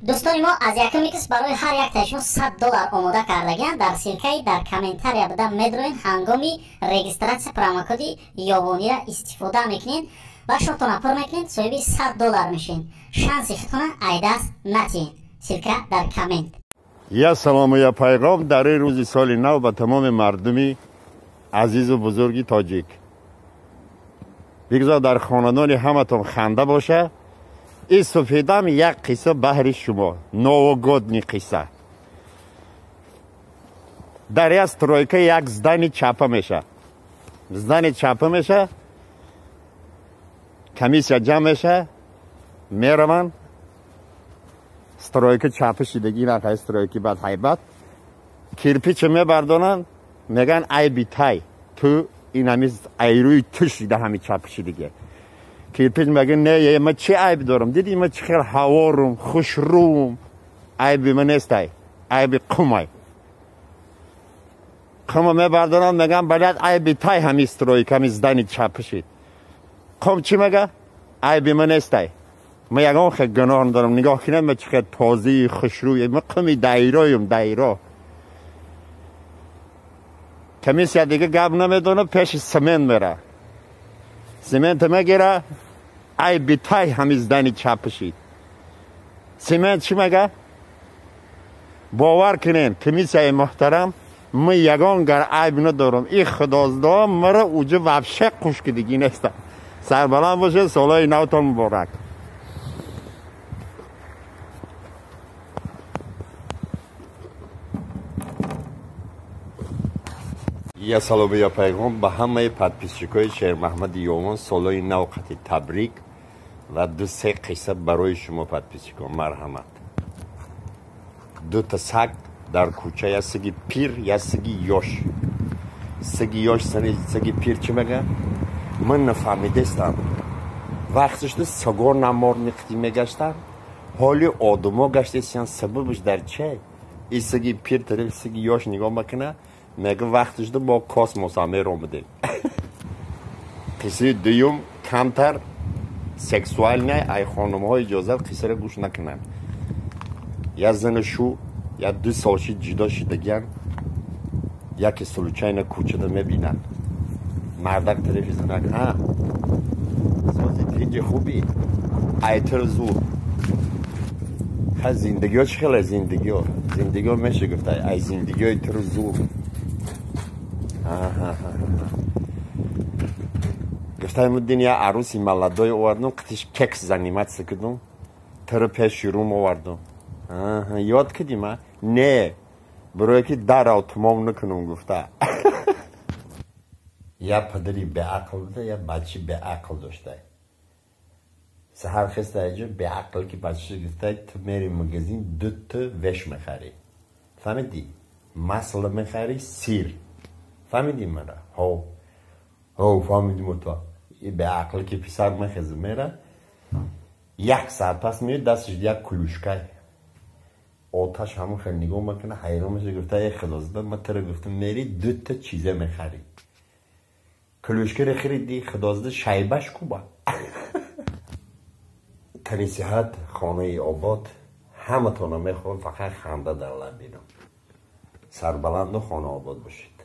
Дӯстони мо, аз якум икс барои ҳар яктаи шумо $100 омода кардагианд. Дар ссылка и дар комментария буда медроен, ҳангоми регистрация промокоди Ёвонира истифода мекунед ва шотона пур мекунед, соҳиби $100 мешед. Шанси худтона айдаст натиҳед. Ссылка дар коммент. Я салому, я пайғом дар ин рӯзи соли нав ба тамоми мардуми азизу бузурги тоҷик. Бигзор дар хонадони ҳаматон ханда боша. Ин суфидам як қисса баҳри шумо, новогодний қисса. Дар як стройка як здание чапа меша. Здание чапа меша, комиссия ҷамъ меша, мераванд. Стройка чапа шидагӣ нақай стройки бад ҳайбат. Кирпича мебардонанд, меган айби тай. Ту ин ҳами айрӯи ту шида ҳами чапа шидагӣ. Кирпич мега не, ма чӣ айб дорам? Диди ма чӣ хел ҳаворум, хушрӯм. Айби ма нестай, айби қумай. Қума мебардонанд, меган баляд айби тай ҳами стройка, ҳами здание чапа шид. Қум чӣ мега? Айби ма нестай. Ма ягон хел гуноҳ надорам. Нигоҳ кунед, ма чӣ хел тозаи хушрӯй. Ма қуми дайроюм, дайро. Комиссия дига гап намедона, пеши семент мера. Семента мегира, айби тай ҳами здание чапа шид. Семент чӣ мега? Бовар кунед, комиссияи муҳтарам, ма ягон гар айб надорам. И худоздо мара уҷа вообще қушкидигӣ нестам. Сарбаланд бошед, солҳои навтон муборак. Я салому, я пайғом ба ҳамаи подписчикои Шермаҳмади Ёвон, солҳои нав қати табрик ва ду-се қисса барои шумо подписчикон, марҳамат. Дута саг дар кӯча, я сиги пир, я сиги ёш. Сиги ёш сиги пир чӣ мега? Ман нафаҳмидестам. Вақташда сагор намор миқдӣ мегаштанд, ҳоли одумо гаштесиян, сабабаш дар че? И сиги пир тарафи сиги ёш нигоҳ мекуна, мега вақташда мо космоса меромадем. Қиссаи дуюм камтар сексуальная, ай хонумҳо иҷозат қиссаро гӯш накунанд. Я зану шу, я ду сол шид ҷудо шидагиян, яке случайно кӯчада мебинанд. Мардак тарафи занак, ҳа, сози тинҷи хуби, айтир зур. Ха зиндагиҳо чӣ хеле зиндагиҳо? Зиндагиҳо меша гуфта, ай зиндагиҳои тиру зур. Гуфтаи муддин я аруси маладой овардум, қитиш кекс заниматься кудум, тиру пеши рум овардум. Ёд кидӣ ма? Не, барое ки дарав тамом накунум гуфта. Я падари беақл буда, я бачи беақл дошта. Саҳар хеста аҷо беақл ки бачаша гуфта, ту мери магазин дута веш мехарӣ. Фаҳмидӣ? Масло мехарӣ, сир. Фаҳмидӣ мара? Ҳо. Ҳо, фаҳмидим то. И беақл ки писар мехеза мера. Як саат пас меояд, дасташ як клюшкай. Оташ ҳамон хел нигоҳ мекуна, ҳайрон меша, гуфта, эй худозада, ман туро гуфтам, мери дута чизе мехарӣ. Клюшкаро хиридӣ, худозада шайбаш куба. Тани сиҳат, хонаи обод, ҳаматона мехоҳам фақат ханда дар лаб бинам. Сарбаланду хона обод бошед.